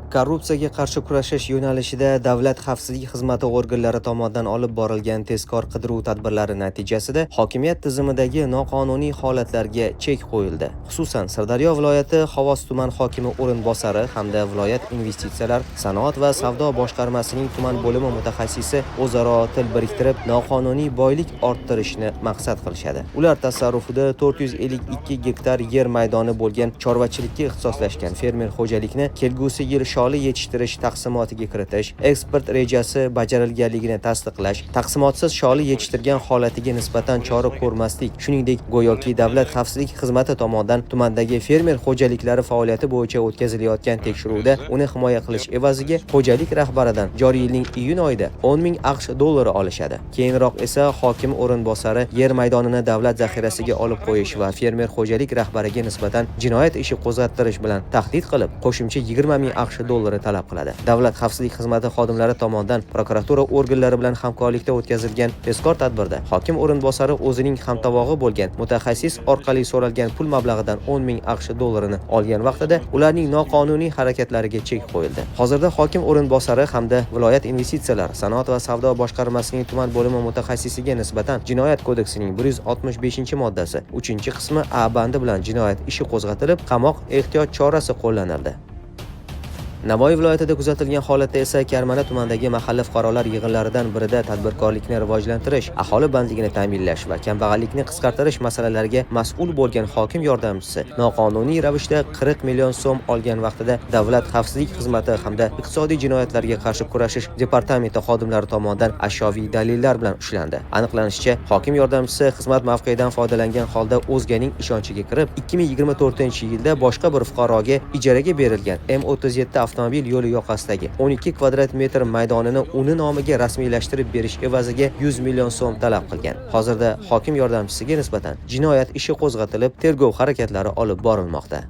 Korrupsiyaga qarshi kurashish yo'nalishida Davlat xavfsizlik xizmati organlari tomonidan olib borilgan tezkor qidiruv tadbirlari natijasida hokimiyat tizimidagi noqonuniy holatlarga chek qo'yildi. Xususan, Sirdaryo viloyati Xovos tuman hokimi o'rinbosari hamda viloyat investitsiyalar, sanoat va savdo boshqarmasining tuman bo'limi mutaxassisi o'zaro til biriktirib, noqonuniy boylik orttirishni maqsad qilishadi. Ular tasarrufida 452 gektar yer maydoni bo'lgan chorvachilikka ixtisoslashgan fermer xo'jalikni kelgusi yil sholi yetishtirish taqsimotiga kiritish, eksport rejasi bajarilganligini tasdiqlash, taqsimotsiz sholi yetishtirgan holatiga nisbatan chora ko'rmaslik, shuningdek, go'yoki Davlat xavfsizlik xizmati tomonidan tumandagi fermer xo'jaliklari faoliyati bo'yicha o'tkazilayotgan tekshiruvda uni himoya qilish evaziga xo'jalik rahbaridan joriy yilning iyun oyida 10 ming AQSh dollari olishadi. Keyinroq esa hokim o'rinbosari yer maydonini davlat zaxirasiga olib qo'yish va fermer xo'jalik rahbariga nisbatan jinoyat ishi qo'zg'attirish bilan tahdid qilib, qo'shimcha 20 ming AQSh dollari talab qiladi. Davlat xavfsizlik xizmati xodimlari tomonidan prokuratura organlari bilan hamkorlikda o'tkazilgan tezkor tadbirda hokim o'rinbosari o'zining hamtovog'i bo'lgan mutaxassis orqali so'ralgan pul mablag'idan 10 ming AQSh dollarini olgan vaqtida ularning noqonuniy harakatlariga chek qo'yildi. Hozirda hokim o'rinbosari hamda viloyat investitsiyalar, sanoat va savdo boshqarmasining tuman bo'limi mutaxassisiga nisbatan Jinoyat kodeksining 165-moddasi 3-qismi A bandi bilan jinoyat ishi qo'zg'atilib, qamoq ehtiyot chorasi qo'llanildi. Navoiy viloyatida kuzatilgan holatda esa Karmana tumanidagi mahalla fuqarolar yig'inlaridan birida tadbirkorlikni rivojlantirish, aholi bandligini ta'minlash va kambag'allikni qisqartirish masalalariga mas'ul bo'lgan hokim yordamchisi noqonuniy ravishda 40 million so'm olgan vaqtida Davlat xavfsizlik xizmati hamda iqtisodiy jinoyatlarga qarshi kurashish departamenti xodimlari tomonidan ashyoviy dalillar bilan ushlandi. Aniqlanishicha, hokim yordamchisi xizmat mavqeidan foydalangan holda o'zganing ishonchiga kirib, 2024-yilda boshqa bir fuqaroga ijaraga berilgan M37 avtomobil yo'li yoqasidagi 12 kvadrat metr maydonini uni nomiga rasmiylashtirib berish evaziga 100 million so'm talab qilgan. Hozirda hokim yordamchisiga nisbatan jinoyat ishi qo'zg'atilib, tergov harakatlari olib borilmoqda.